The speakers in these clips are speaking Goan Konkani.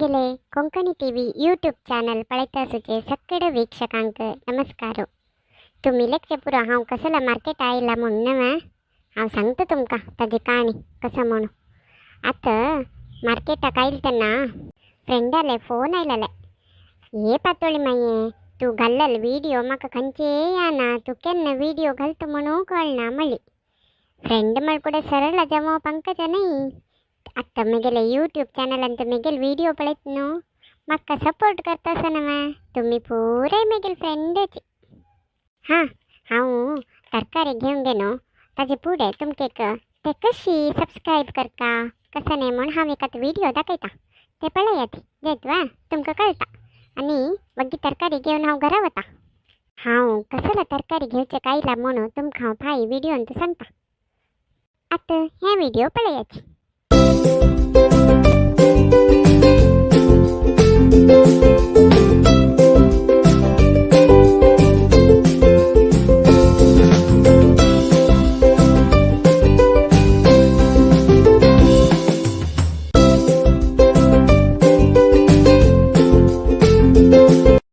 आमगेले कोंकणी टीव्ही यूट्यूब चॅनल पळयता आसूचे सगळे वीक्षकांक नमस्कार. तुमी लेगचे पुरो हांव कसला मार्केट आयला म्हूण न्हय, हांव सांगता तुमकां ताजी काणी कसं म्हणून. आतां मार्केटाक आयले तेन्ना फ्रेंडाले फोन आयलेले, हे पातोळी माये तूं घाल्लेले व्हिडिओ म्हाका खंयचे येना, तूं केन्ना व्हिडिओ घालता म्हणून कळना म्हणली. फ्रेंड म्हळ कुडे सरळ जमो पंकज न्ही. आतां म्हगेले यूट्यूब चॅनलांत म्हगेले व्हिडिओ पळयत न्हू, म्हाका सपोर्ट करता आसा न्हय तुमी पुराय म्हगेले फ्रेंडच. हां, हांव तरकारी घेवन गेलो ताजे फुडें तुमकां एक ते कशी सबस्क्रायब करता कसं न्ही म्हूण हांव एक आतां व्हिडिओ दाखयता, ते पळयात जेतवा तुमकां कळटा. आनी मागीर तरकारी घेवन हांव घरा वता. हांव कसला तरकारी घेवचे कायला म्हणून तुमकां हांव फाय व्हिडिओन सांगता. आतां हे व्हिडिओ पळयाची.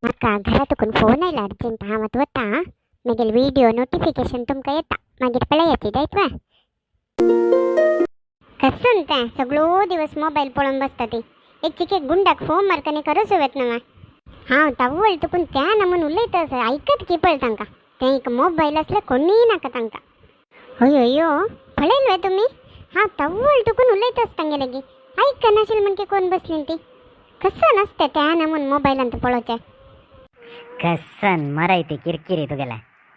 म्हाका घरा तुकून फोन आयला अर्जंट, हांव आतां वता. मागीर व्हिडिओ नोटिफिकेशन तुमकां येता, मागीर पळयाची जायत वा. कसून तें सगळो दिवस मोबायल पळोवन बसता ती. एक चिके गुंडाक होमवर्क आनी करूच येत ना. हांव तव्वळ तुकून त्या नमून उलयता आसा, आयकत की पळय तांकां. तें एक मोबायल आसल्यार कोणूय नाका तांकां. हय अयो पळयल वे तुमी, हांव तव्वळ तुकून उलयता आसता तांगे लागीं, आयकनाशिल्लें म्हणजे कोण बसलीं ती. कसं नसते त्या नमून मोबायलांत पळोवचें. कसन मरायती किरकिरी तुगेले.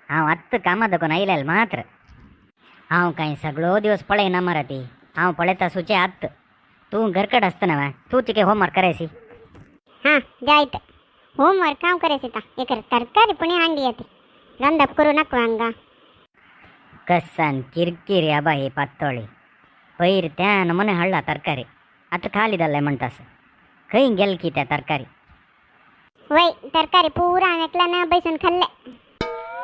हांव आत्त कामा दकून आयलेल मात्र. हांव कांय सगळो दिवस पळयना मराती, हांव पळयता सुचे आत्त. तूं घरकड आसतना वा तूं चिके होमवर्क करायसी. हां जायत होमवर्क हांव करायचं ता. एक तरकारी पुणे हांडी येते रांदप करू नको हांगा. कसन किरकिरी आबा ही पातोळी. पयर त्या नमुने हाडला तरकारी, आतां खाली जाल्लें म्हणटास. खंय गेल की त्या तरकारी? वय तरकारी पुरा हांवें एकल्यान बैसून खाल्ले.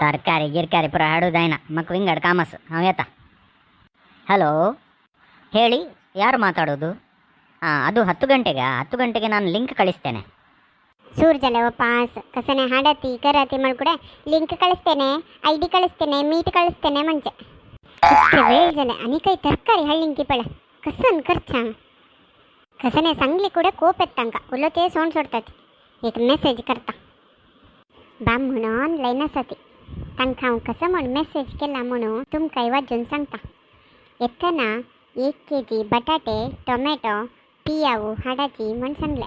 तरकारी गिरकारी पुरा हाडू जायना, म्हाका विंगड काम आसा, हांव येता. ಹಲೋ, ಹೇಳಿ, ಯಾರು ಮಾತಾಡೋದು? ಹಾಂ, ಅದು 10 ಗಂಟೆಗೆ 10 ಗಂಟೆಗೆ ನಾನು ಲಿಂಕ್ ಕಳಿಸ್ತೇನೆ. सूर जाले हो पास कसं हाडती करती म्हण कुडे लिंक कळिस्तೇನೆ, I D कळिस्तೇನೆ, मीट कळिस्तೇನೆ म्हणजे इतके वेळ जाले आनी काही तरकारी हाडली की पळय कसन करचें. कसने सांगली कुडे कोप येता तांकां, उलोते सोंड सोडतात. एक मेसेज करता बा म्हणून ऑनलायन आसा ती, तांकां हांव कसो म्हूण मेसेज केला म्हणून तुमकां वाजून सांगता. येतना 1 केजी बटाटे टोमॅटो पियावू हाडाची म्हूण सांगलें.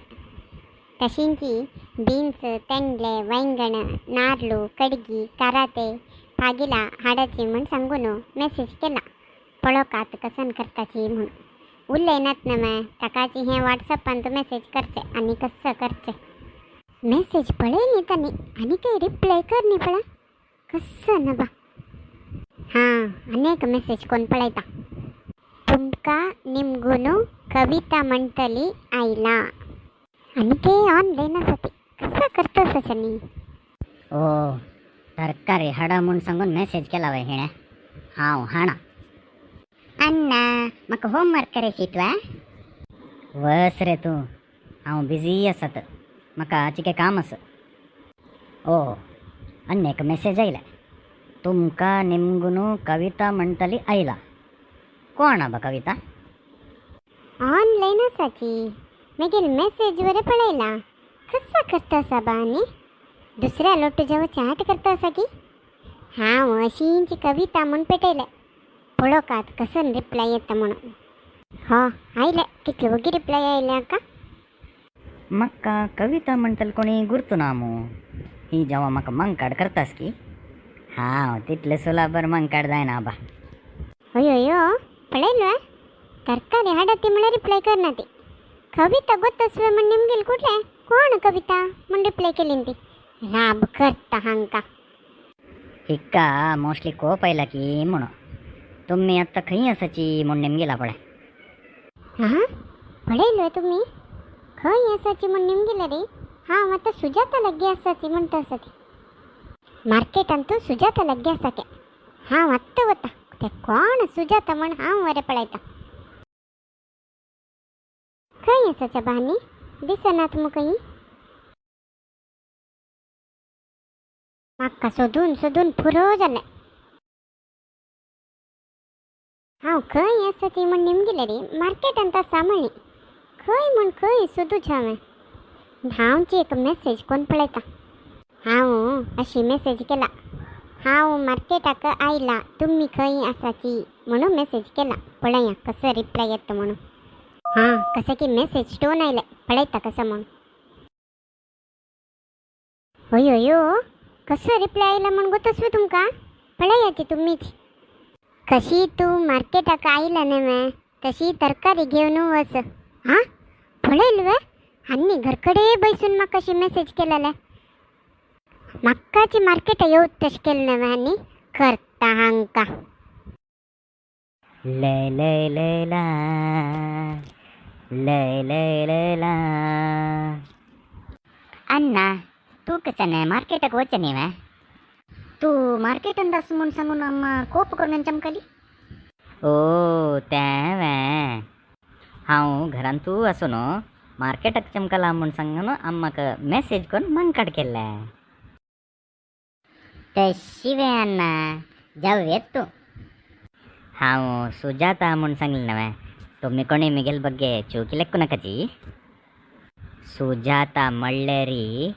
तशींची बीन्स तेंडले वैंगण नार्लू कडगी कराते पागिला हाडाची म्हूण सांगून मेसेज केला. पळोवकात कसन करताची म्हूण उलयनात न्हय ताकाची हें वॉट्सॅपान तूं मेसेज करचें आनी कसं करचें. मेसेज पळयली तांणी आनी काही रिप्लाय कर न्ही पळय कसं ना बा. हां आनी एक मेसेज कोण पळयता. तुमकां निमगुनू कविता म्हणटली आयला आनी ते ऑनलायन आसा ती कसं करता आसा न्ही. ओ तरकारी हाडा म्हूण सांगून मेसेज केला वय हिणें. हांव हाणा. अण्णा म्हाका होमवर्क करायची तुवें. वस रे तूं, हांव बिजी आसात, म्हाका चिके काम आसा. ओ आनी एक मेसेज आयला, तुमकां निमगुनू कविता म्हणटली आयला. कोण आबा कविता? ऑनलायन आसाची मागीर मेसेज बरें पळयला. कसो करता आसा बा आनी दुसऱ्या लोट जेव्हा चॅट करता आसा की. हांव अशींची कविता म्हूण पेटयलें, पळोवकात कसन रिप्लाय येता म्हणून. हो आयले कितले वगी रिप्लाय आयले हाका. म्हाका कविता म्हणटली कोणी गुर्तू ना मू. ही जेव्हा म्हाका मंकाड करतास की हांव तितले सुलाबर मंकाड जायना आबा. अयो अयो पळयलो तरकारी हाडा ती म्हळ्यार रिप्लाय करना ती. कविता गोत्तस्वे म्हण निमगेल कुठले कोण कविता म्हण रिप्लाय केली ती. राब करता हांका. हिक्का मोस्टली कोप आयला की म्हणून तुमी आत्तां खंय आसाची म्हूण निमगेला पळय. हां पळयलो तुमी खंय आसाची म्हण निमगेला रे. हांव आतां सुजाता लागीं आसाची म्हणटा आसा ती. मार्केटांत तूं सुजाता लागीं आसा ते. हांव आत्तां वता ते कोण सुजाता म्हण हांव बरें पळयता. खंय आसाच्या बानी दिसनात मग खंय. म्हाका सोदून सोदून पुरो जालें. हांव खंय आसा ती म्हण निमगिलें रे, मार्केटांत आसा म्हळी. खंय म्हण खंय सोदूच हांवें. हांवची एक मेसेज कोण पळयता. हांव अशी मेसेज केला, हांव मार्केटाक आयला, तुमी खंय आसाची म्हणून मेसेज केला. पळया कसो रिप्लाय येता म्हणून. हां, कसं की मेसेज टोन आयले, पळयता कसं म्हणून. हय अयो, कसो रिप्लाय आयला म्हण गोतच तुमकां. पळयाची तुमीच. कशी तूं मार्केटाक आयला न्हय तशी तरकारी घेवन वच. हां, पळयल वे आनी घरकडे बैसून म्हाका कशी मेसेज केलेले. म्हाकाची मार्केट येवत तशें केलें न्हय आनी करता हांकां. लय लय लय ला, लय लय लय ला. अण्णा, तूं कशें मार्केटाक वचचें न्ही वे? तूं मार्केटांत आसा म्हूण सांगून अम्मा कोप करून चमकली. ओ तें वे, हांव घरांतू आसून न्हू मार्केटाक चमकला म्हूण सांगून अम्माक मेसेज करून मनकाड केल्लें. तशी वे अण्णा, जावं तूं. हांव सुजाता म्हूण सांगलें न्हय, तुमी कोणी मिगेल ಬಗ್ಗೆ चूकी लेक्कू नाकाची. सुजाता म्हणल्यारी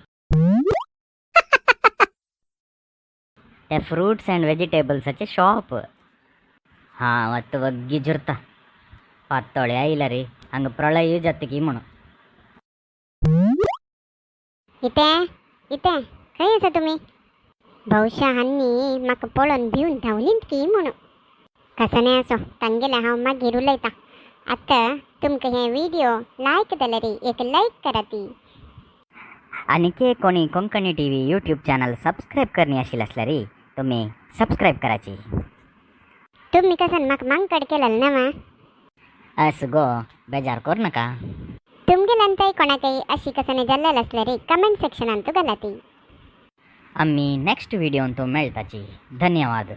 ते फ्रुट्स अँड वेजिटेबल्साचे शॉप. हांव आतां वग्गी झुरता, पातोळे आयला रे हांगा प्रळय जाता की म्हणून. इते इते खंय आसा तुमी? बहुशा हांनी म्हाका पळोवन भिवन धांवलींत की म्हणून. कसं असो तांगेलें हांव मागीर उलयतां. आतां तुमकां हे व्हिडिओ लायक जाल्यार एक लायक कराती. आनीक कोणी Konkani TV YouTube channel subscribe करणी आशिल्लें आसल्यार तुमी सबस्क्रायब कराची. तुम्ही कसं म्हाका मांकड केलें ना मा. असो गो, बेजार करू नका. तुमगेल्यान कोणाकय अशी कसं जाल्लें आसल्यार कमेंट सेक्शनांत घालाती. आमी नेक्स्ट व्हिडियोन मेळटाची. धन्यवाद.